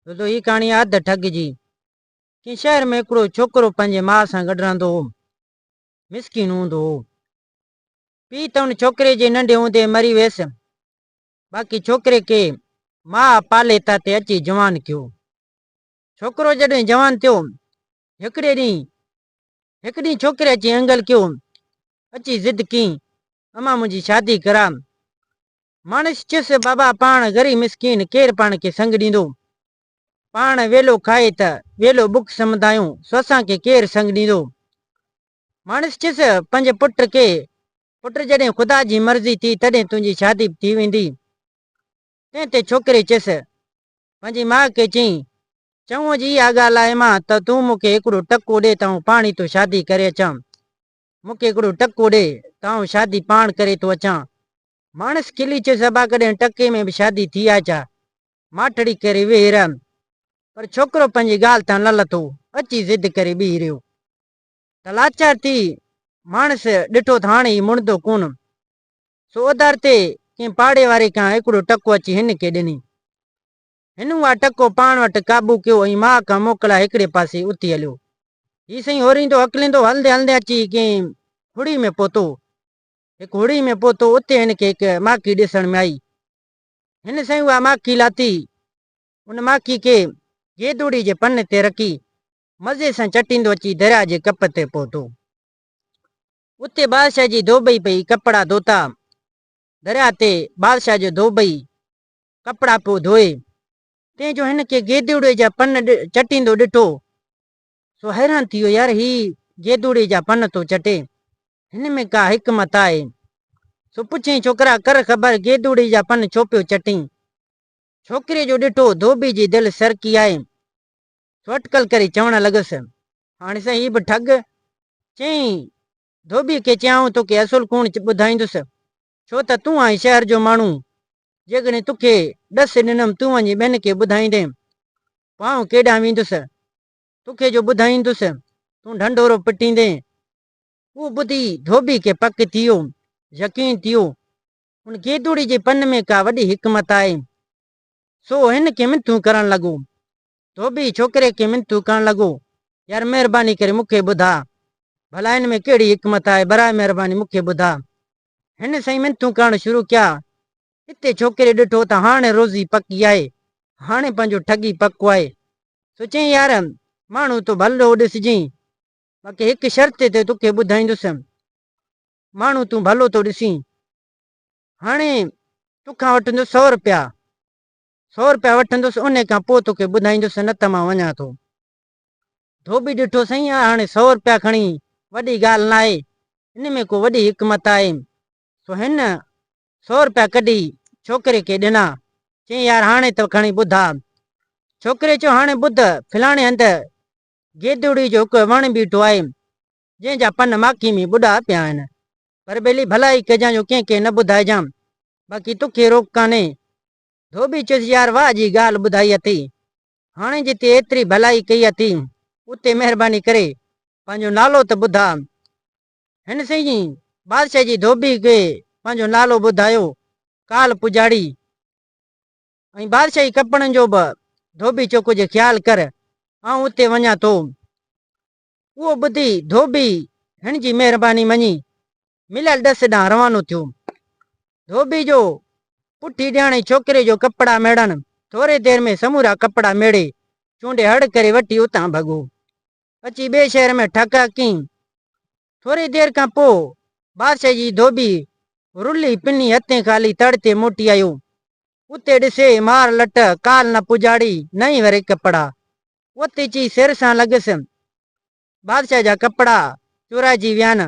دوستو هي ڪهاڻي آهي اڌ ٺڳ جي. ڪنهن شهر ۾ هڪڙو ڇوڪرو پنهنجي ماء سان گڏ رهندو هو. مسڪين هوندو هو. پيء ته ان ڇوڪري جي ننڍي هوندي مري ويس. باقي ڇوڪري کي ماء پالي تاتي اچي جوان ڪيو. ڇوڪرو جڏهن جوان ٿيو، هڪڙي ڏينهن هڪ ڏينهن ڇوڪري اچي انگل ڪيو، اچي ضد ڪيائين، امان منهنجي شادي ڪراء. ماڻس چيس، بابا پاڻ غريب مسڪين ڪير پاڻ کي سنگ ڏيندو؟ پاڻ ويلو کائي ته ويلو بک سمهندا آهيون، سو اسان کي ڪير سنگ ڏيندو؟ ماڻس چيس، پنهنجي پٽ کي، پٽ جڏهن خدا جي مرضي ٿي تڏهن تنهنجي شادي به ٿي ويندي. تنهن تي ڇوڪري چيس، پنهنجي ماء کي چيائين، چڱو جي اها ڳالهه آهي مان ته تون مون کي هڪڙو ٽڪو ڏي ته آئون پاڻ ئي ٿو شادي ڪري اچان. مون کي هڪڙو ٽڪو ڏي ته آئون شادي پاڻ ڪري ٿو اچان. ماڻس کلي چيس، ابا ڪڏهن ٽڪي ۾ به شادي ٿي آهي ڇا؟ ماٺڙي ڪري ويهي رهيم. پر ڇوڪرو پنهنجي ڳالهه تان نه لٿو، اچي ضد ڪري بيهي رهيو. ته لاچار ٿي ماڻس ڏٺو ته هاڻي هي مڙندو ڪونه. سو اوڌار تي ڪنهن پاڙي واري کان هڪڙو ٽڪو اچي هن کي ڏني. هن اها ٽڪو پاڻ وٽ قابو ڪيو ۽ ماء کان موڪلائي هڪڙي پاسي اٿي هليو. هي سائين هوريندو هڪليندو هلندي هلندي اچي ڪنهن هڙي ۾ پهتو. هڪ هڙي ۾ پهتو اتي هن کي هڪ ماکي ڏسڻ ۾ آئي. هن سائين اها ماکي لاٿي. ان ماکي کي گيدوڙي جي پن تي رکي مزي سان چٽيندو اچي درياء جي ڪپ تي پهتو. اتي بادشاهه جي ڌوٻئي پئي ڪپڙا ڌوتا. درياء تي بادشاهه جو ڌوٻئي ڪپڙا پيو ڌوئي. تنهن جو هن کي گيدوڙي جا پن چٽيندو ڏٺو، سو حيران ٿي ويو، يار هي گيدوڙي جا پن ٿو چٽي، هن ۾ ڪا حڪمت آهي. سو پڇيائين، ڇوڪرا ڪر خبر گيدوڙي جا پن ڇو پيو چٽين؟ ڇوڪري جو ڏٺو ڌوٻي جي دل سرڪي آهي، سو اٽڪل ڪري چوڻ لڳس. هاڻي سائين هي به ٺڳ؟ چيائين، ڌوٻيء کي چيائون توکي اصل ڪوڻ ٻڌائيندس، ڇو ته تون آهين شهر جو ماڻهو، جيڪڏهن توکي ڏس ڏنم تون وڃي ٻين کي ٻڌائيندين، پوء آئون ڪيڏانهن ويندس؟ توکي جو ٻڌائيندس، تون ڍنڍورو پٽيندين. اهو ٻڌي ڌوٻيء کي پڪ ٿي ويو، يقين ٿي ويو، ان گيدوڙي جي پن ۾ ڪا وڏي حڪمت آهي. سو هن کي منٿون ڪرڻ لڳو. ڌوٻي ڇوڪري کي منٿون ڪرڻ لڳو، يار مهرباني ڪري مون کي ٻڌاء، ڀلا ان ۾ ڪهڙي حڪمت آهي، براء مهرباني مون کي ٻڌاء. هن سائين منٿون ڪرڻ شروع ڪيا. اتي ڇوڪري ڏٺو ته هاڻي روزي پڪي آهي، هاڻي پنهنجو ٺڳي پڪو آهي. سو چيائين، يار ماڻهو تو ڀلو ڏسجين، باقي هڪ شرط تي توکي ٻڌائيندس. ماڻهو تون ڀلو ٿو ڏسين، هاڻي توکان وٺندس سئو رپيا. سئو رپيا وٺندس انهي کان پوء توکي ٻڌائيندس نه ته مان وڃان ٿو. ڌوٻي ڏٺو سائين هاڻي سئو رپيا کڻي وڏي ڳالهه ناهي ان ۾ ڪو وڏي حڪمت آهي. سو هن سئو رپيا ڪڍي ڇوڪري کي ڏنا. چيائين يار هاڻي ته کڻي ٻڌاء. ڇوڪري چيو هاڻي ٻڌ فلاڻي هنڌ گيدوڙي جو هڪ وڻ بيٺو آهي جنهن جا پن ماکي ۾ ٻڏا پيا آهن. پر ٻيلي ڀلائي ڪجان جو ڪنهن کي نه ٻڌائجان. باقي توکي روڪ ڪانهي. ڌوٻي چيس يار واهه جي ڳالهه ٻڌائي اٿئي. هاڻي جتي ايتري ڀلائي ڪئي اٿئي اتي مهرباني ڪري پنهنجو نالو ته ٻڌاء. هن سائين بادشاهه جي ڌوٻي کي پنهنجو نالو ٻڌايو. ڪال پڄاڙي ۽ بادشاهي ڪپڙن جو به ڌوٻي چيو ڪجهه خيال ڪر آئون اتي وڃان ٿو. اهو ٻڌي ڌوٻي هن جي مهرباني مڃي مليل ڏس ڏانهن روانو ٿيو. ڌوٻي جو پٺي ڏيڻ ۽ ڇوڪري جو ڪپڙا ميڙڻ، ٿوري دير ۾ سمورا ڪپڙا ميڙي چونڊي هڙ ڪري وٺي اتان ڀڳو. اچي ٻئي شهر ۾ ٺڪا ڪيائين. ٿوري دير کان پوء بادشاهه جي ڌوٻي رلي پني هٿين خالي تڙ تي موٽي آيو. اتي ڏسي مار لٽ، ڪال نه پڄاڙي، نه ئي وري ڪپڙا. اتي اچي سر سان لڳس. بادشاهه جا ڪپڙا چورائجي ويا نه.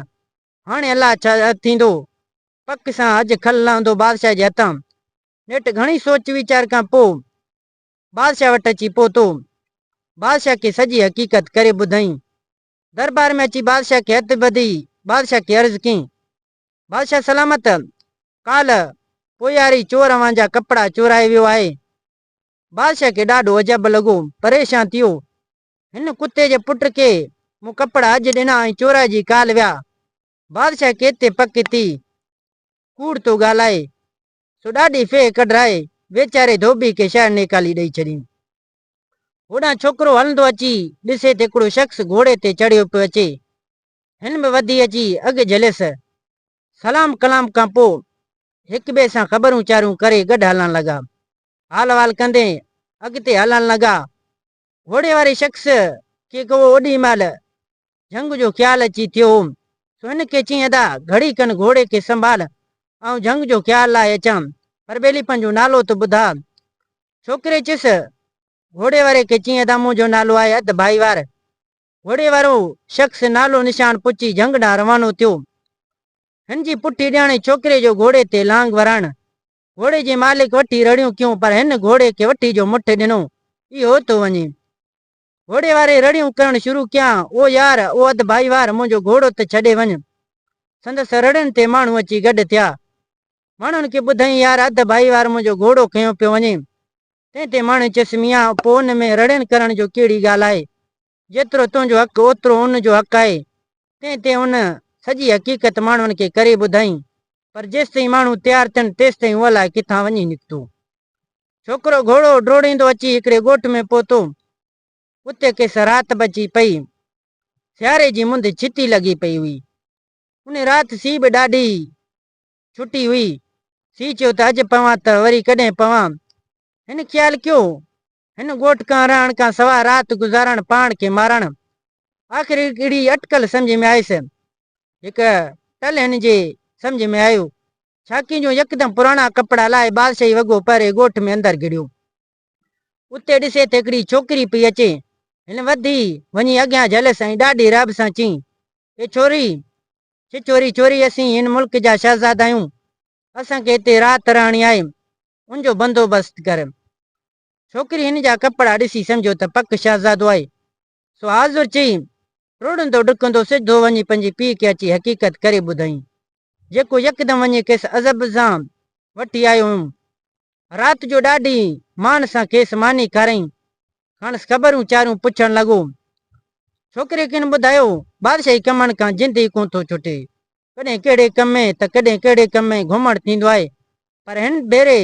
هاڻي الله ڇا ٿيندو؟ پڪ سان اڄ کل لهندو بادشاهه جي هٿان. نيٺ گهڻي سوچ ويچار کان پوء بادشاهه وٽ اچي پهتو. بادشاهه کي سڄي حقيقت ڪري ٻڌائين. دربار ۾ اچي بادشاهه کي هٿ ٻڌي بادشاهه کي عرض ڪيائين، بادشاهه سلامت! ڪالهه پوياري چور اوهان جا ڪپڙا چورائي ويو آهي. بادشاهه کي ڏاڍو عجب لڳو، پريشان ٿيو. هن ڪتي جي پٽ کي مون ڪپڙا اڄ ڏنا ۽ چورائجي ڪالهه ويا. بادشاهه کي اتي پڪ ٿي، ڪوڙ ٿو ڳالهائي. سو ڏاڍي ڦيهه ڪڍرائي ويچاري ڌوٻي کي شهر نيڪالي ڏئي ڇڏي. هوڏانهن ڇوڪرو هلندو اچي ڏسي ته هڪڙو شخص گهوڙي تي چڙهيو پيو اچي. هن به وڌي اچي اڳ جهليس. سلام ڪلام کان پوء هڪ ٻئي سان خبرون چارون ڪري گڏ هلڻ لڳا. حال احوال ڪندي اڳتي هلڻ لڳا. گهوڙي واري شخص کي ڪو اوڏي مهل جهنگ جو خيال اچي ٿيو هو، سو هن کي چيائين، ادا، گهڙي کن گهوڙي کي سنڀال، آئون جهنگ جو خيال لاهي اچان، پر ٻيلي پنهنجو نالو ته ٻڌاء. ڇوڪري چيس، گهوڙي واري کي چيائين، ادا، منهنجو نالو آهي اڌ ڀائيوار. گهوڙي وارو شخص نالو نشان پڇي جهنگ ڏانهن روانو ٿيو. هن جي پٺي ڏياڻي ڇوڪري جو گهوڙي تي لانگ ورائڻ. گهوڙي جي مالڪ وٺي رڙيون ڪيون پر هن گهوڙي کي وٺي جو مٺ ڏنو، اهو ٿو وڃي. گهوڙي واري رڙيون ڪرڻ شروع ڪيا، او يار، او اڌ ڀائيوار، منهنجو گهوڙو ته ڇڏي وڃ. سندس رڙين تي ماڻهو اچي گڏ ٿيا. ماڻهن کي ٻڌائين، يار اڌ ڀائيوار منهنجو گهوڙو کنيو پيو وڃي. تنهن تي ماڻهن چيس، ميان، پوء ان ۾ رڙين ڪرڻ جو ڪهڙي ڳالهه آهي؟ جيترو تنهنجو حق اوترو ان جو حق آهي. تنهن تي ان سڄي حقيقت ماڻهن کي ڪري ٻڌائين. پر جيستائين ماڻهو تيار ٿين تيستائين هو الائي ڪٿان وڃي نڪتو. ڇوڪرو گهوڙو ڊوڙيندو اچي هڪڙي ڳوٺ ۾ پهتو. اتي کيس رات به اچي پئي. سياري جي مند ڇتي لڳي پئي هئي. ان رات سيء به ڏاڍي ڇٽي هئي. سيء چيو ته اڄ پوان ته وري ڪڏهن پوان. هن خيال ڪيو، هن ڳوٺ کان رهڻ کان سواء رات گذارڻ پاڻ کي مارڻ. آخر هڪڙي اٽڪل سمجهه ۾ آيس. هڪ ٽل هن جي سمجهه ۾ آيو. ڇاڪين جو يڪدم پراڻا ڪپڙا لاهي بادشاهي وڳو پهري ڳوٺ ۾ اندر گهڙيو. اتي ڏسي ته هڪڙي ڇوڪري پئي اچي. هن وڌي وڃي اڳيان جهليس ۽ ڏاڍي رعب سان چيائين، اي ڇوري! ڇڇوري ڇوري اسين هن ملڪ جا شهزادا آهيون. اسان کي هتي رات رهڻي آهي. ان جو بندوبست ڪر. ڇوڪري هن جا ڪپڙا ڏسي سمجهيو ته پڪ شهزادو آهي. سو حاضر چئي، ڊوڙندو ڊڪندو سڌو وڃي پنهنجي پيء کي اچي حقيقت ڪري ٻڌائين. جيڪو يڪدم وڃي کيس عذب سان وٺي آيو هيم. رات جو ڏاڍي مان سان کيس ماني کارائين. کانئس خبرون چارون پڇڻ لڳو. ڇوڪري کين ٻڌايو، بادشاهي ڪمن کان جند ئي ڪونه ٿو ڇٽي. ڪڏهن ڪهڙي ڪم ۾ ته ڪڏهن ڪهڙي ڪم ۾ گهمڻ ٿيندو آهي. پر هن ڀيري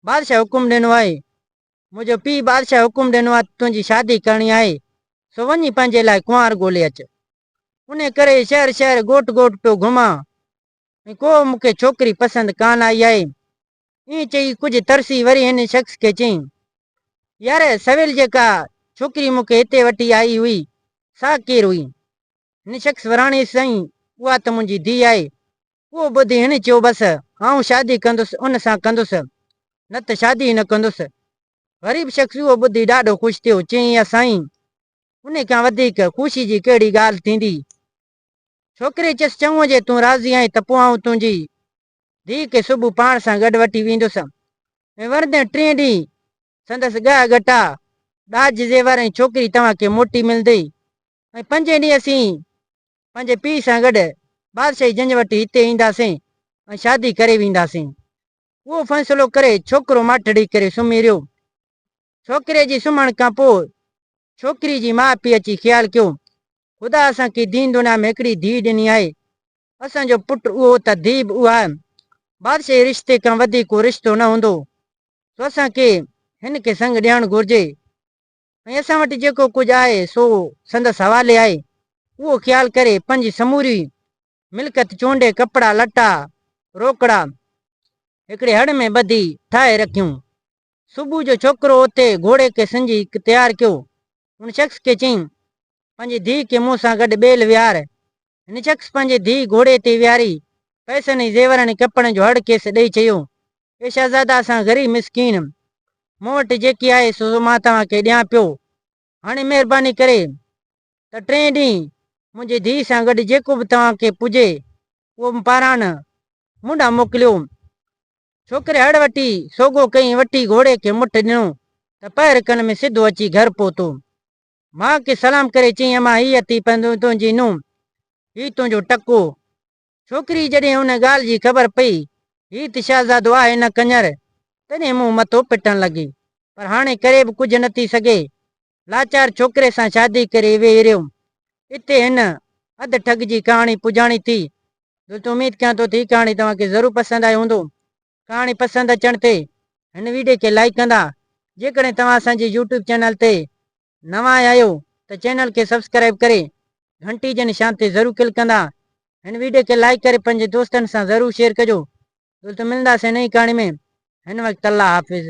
بادشاهه حڪم ڏنو آهي. منهنجو پيء بادشاهه حڪم ڏنو آهي ته تنهنجي شادي ڪرڻي آهي، سو وڃي پنهنجي لاء ڪنوار ڳولي اچ. انهيء ڪري شهر شهر، ڳوٺ ڳوٺ پيو گهمان ۽ ڪو مون کي ڇوڪري پسند ڪانه آئي آهي. ائين چئي ڪجهه ترسي وري هن شخص کي چيائين، يار سويل جيڪا ڇوڪري مون کي هتي وٺي آئي هئي، سا ڪير هئي؟ هن شخص وراڻيس، سائين اها ته منهنجي ڌيء آهي. اهو ٻڌي هن چيو، بس آئون شادي ڪندس ان سان ڪندس، نه ته شادي ئي نه ڪندس. غريب شخص اهو ٻڌي ڏاڍو خوش ٿيو، چيائين، يا سائين انهي کان وڌيڪ خوشي جي ڪهڙي ڳالهه ٿيندي. ڇوڪري چيس، چڱو جي تون راضي آهين ته پوء آئون تنهنجي ڌيء کي صبح پاڻ سان گڏ وٺي ويندس ۽ ورندي ٽئين ڏينهن سندس ڳهه ڳٽا، ڏاج زيور ۽ ڇوڪري توهان کي موٽي ملندي ۽ پنجين ڏينهن اسين پنهنجي پيء سان گڏ بادشاهي جنج وٽ هتي اينداسين ۽ شادي ڪري وينداسين. اهو فيصلو ڪري ڇوڪرو ماٺڙي ڪري سمهي رهيو. ڇوڪري جي سمهڻ کان پوء ڇوڪري جي ماء پيء اچي خيال ڪيو، خدا اسان کي دين دنيا ۾ هڪڙي ڌيء ڏني آهي، اسان جو پٽ اهو ته ڌيء به اها. بادشاهي رشتي کان وڌيڪ ڪو رشتو نه هوندو، سو اسان کي هن کي سڱ ڏيڻ گهرجي ۽ اسان وٽ جيڪو ڪجهه آهي سو سندس حوالي آهي. اهو خيال ڪري پنهنجي سموري ملڪيت چونڊي ڪپڙا لٽا روڪڙا هڪڙي هڙ ۾ ٻڌي ٺاهي رکيون. صبح جو ڇوڪرو اٿي گهوڙي کي سنجهي تيار ڪيو. ان شخص کي چيائين، پنهنجي ڌيء کي مون سان گڏ ٻيل ويهار. هن شخص پنهنجي ڌيء گهوڙي تي ويهاري پئسن ۽ زيورن ۽ ڪپڙن جو هڙ کيس ڏئي چيو، اي شهزادا اسان غريب مسڪين، مون وٽ جيڪي آهي سو مان توهان کي ڏيان پيو. هاڻي مهرباني ڪري ته ٽئين ڏينهن منهنجي ڌيء سان گڏ جيڪو به توهان کي پڄي اهو به پاران مون ڏانهن موڪليو. ڇوڪري هڙ وٺي سوگهو ڪئي ۽ وٺي گهوڙي کي مٺ ڏنو ته پهر کن ۾ سڌو اچي گهر پهتو. ماء کي سلام ڪري چيائين امان هي اٿي تنهنجي نونهن، هي تنهنجو ٽڪو. ڇوڪري جڏهن ان ڳالهه جي خبر پئي، هي ته شهزادو آهي نه ڪڃر، تڏهن منهن مٿو پٽڻ لڳي. پر هاڻي ڪري به ڪجهه نه ٿي سگهي. لاچار ڇوڪري سان شادي ڪري ويهي رهيو. اتي هن اڌ ٺڳ جي ڪهاڻي پڄاڻي ٿي. دوستو اميد ڪيان ٿو ته هي ڪهاڻي توهان کي ضرور پسند آئي هوندو. ڪهاڻي پسند اچڻ تي هن ويڊيو کي لائيڪ ڪندا. جيڪڏهن توهان اسان جي يوٽيوب چينل تي. نوان آيا آهيو ته چينل کي سبسڪرائيب ڪري گهنٽي جي نشان تي ضرور ڪلڪ ڪندا. هن ويڊيو کي لائيڪ ڪري پنهنجي دوستن سان ضرور شيئر ڪجو. دوستو ملنداسين نئين ڪهاڻي ۾ هن وقت الله حافظ.